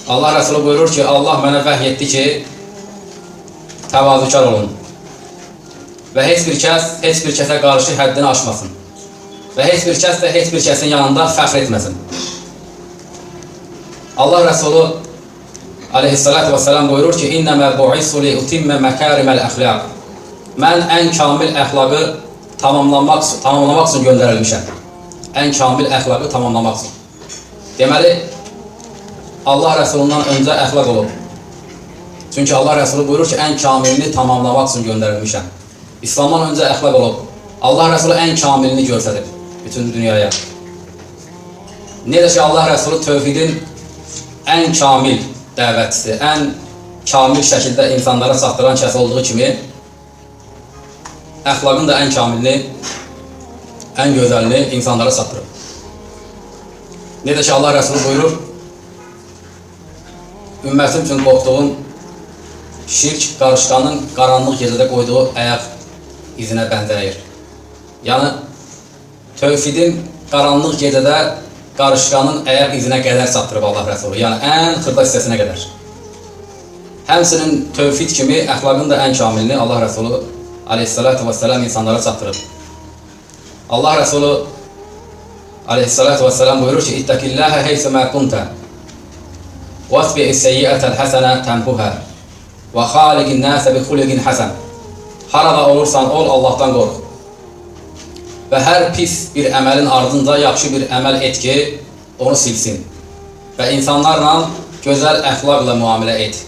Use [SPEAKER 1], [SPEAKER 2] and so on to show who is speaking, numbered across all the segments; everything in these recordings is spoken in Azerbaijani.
[SPEAKER 1] Allah Rəsulü buyurur ki, Allah mənə vəhy etdi ki, təvazökar olun və heç bir kəs heç bir kəsə qarşı həddini aşmasın və heç bir kəs də heç bir kəsin yanında fəxr etməsin. Allah Rəsulü aleyhissalatu vesselam buyurur ki, İnnəmə bu'istu li utimmə məkariməl əxlaq. Mən ən kamil əxlaqı tamamlamaq üçün göndərilmişəm. Ən kamil əxlaqı tamamlamaq üçün. Deməli, Allah Rəsulundan öncə əxlaq olub. Çünki Allah Rəsulu buyurur ki, ən kamilini tamamlamaq üçün göndərilmişəm. İslamdan öncə əxlaq olub. Allah Rəsulu ən kamilini göstərib bütün dünyaya. Necə ki, Allah Rəsulu tövhidin ən kamil dəvətçisi, ən kamil şəkildə insanlara çatdıran kəs olduğu kimi, əxlaqın da ən kamilini, ən gözəlini insanlara çatdırıb. Necə ki, Allah Rəsulu buyurur, ümmətim üçün qorxduğum şirk qarışqanın qaranlıq gecədə qoyduğu ayaq izinə bənzəyir. Yəni, tövhidin qaranlıq gecədə qarışqanın ayaq izinə qədər çatdırıb Allah Rəsulü. Yəni, ən xırda hissəsinə qədər. Həmçinin tövhid kimi əxlaqın da ən kamilini Allah Rəsulü aleyhissalatu vesselam insanlara çatdırıb. Allah Rəsulü aleyhissalatu vesselam buyurur ki, İttəqilləhə heysə mə kuntə vəsbi'i seyyiətəl həsənə təmhuhə və xaliqin nəsə bi xuliqin həsən. Harada olursan ol, Allahdan qorx. Və hər pis bir əməlin ardınca yaxşı bir əməl et ki, onu silsin. Və insanlarla gözəl əxlaqla müamilə et.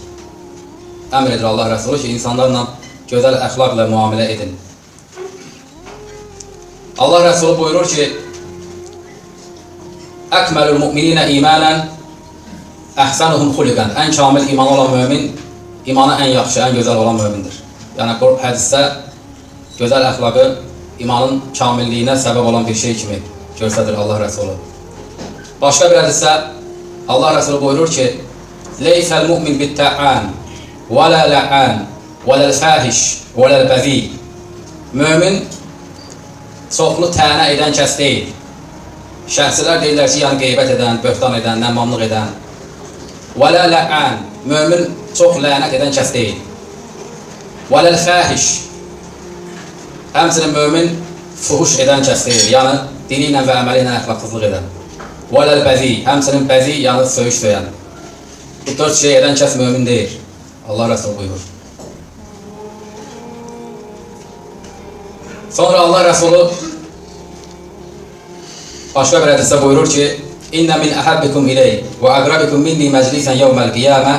[SPEAKER 1] Əmr edir Allah Rəsulü ki, insanlarla gözəl əxlaqla müamilə edin. Allah Rəsulü buyurur ki, Əkməlül müminə imanən əhsənuhum xuliqən. Ən kamil imanı olan mömin, imanı ən yaxşı, ən gözəl olan mömindir. Yəni, hədisdə gözəl əxlaqı imanın kamilliyinə səbəb olan bir şey kimi göstərir Allah Rəsulü. Başqa bir hədisdə Allah Rəsulü buyurur ki, Leysəl mümin bittə'an, və lə lə'an, və ləl fəhiş, və ləl bəzi. Mömin çoxlu tənə edən kəs deyil. Şərhçilər deyirlər ki, yəni qeybət edən, böhtan edən, nəmmamlıq edən. Və lə lə'an, mömin çox lənət edən kəs deyil. Və ləl fəhiş, həmçinin mömin fuhuş edən kəs deyil, yəni dili ilə və əməli ilə əxlaqsızlıq edən. Və ləl bəzi, həmçinin bəzi, yəni söyüş söyən. Bu dörd şey edən kəs mömin deyil. Allah Rəsulü buyurur. Sonra Allah Rəsulü başqa bir hədisdə buyurur ki, İnnə min əhəbbikum iley və əqrabikum minni məclisən yevməl qiyamə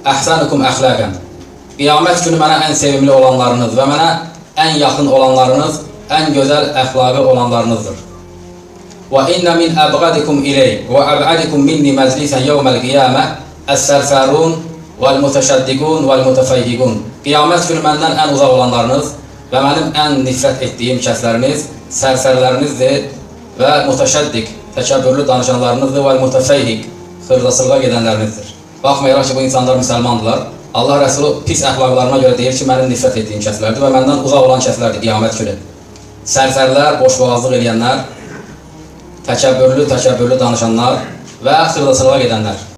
[SPEAKER 1] əhsanukum əxlaqən. Qiyamət günü mənə ən sevimli olanlarınız və mənə ən yaxın olanlarınız, ən gözəl əxlaqı olanlarınızdır. Və innə min əbqadikum iley və əbadikum minni məclisən yevməl qiyamə əs-sərsərun vəl-mütəşəddiqun vəl-mütəfəyyiqun. Qiyamət günü məndən ən uzaq olanlarınız və mənim ən nifrət etdiyim kəsləriniz, sərsərlərinizdir və mütəşəddiq, təkəbbürlü danışanlarınızdır və mütəfəyyiq, xırdasılığa gedənlərinizdir. Baxmayaraq ki, bu insanlar müsəlmandılar. Allah Rəsulü pis əxlaqlarına görə deyir ki, mənim nifrət etdiyim kəslərdir və məndən uzaq olan kəslərdir qiyamət günü. Sərsərlər, boşboğazlıq eləyənlər, təkəbbürlü danışanlar və xırdasılığa gedənlər.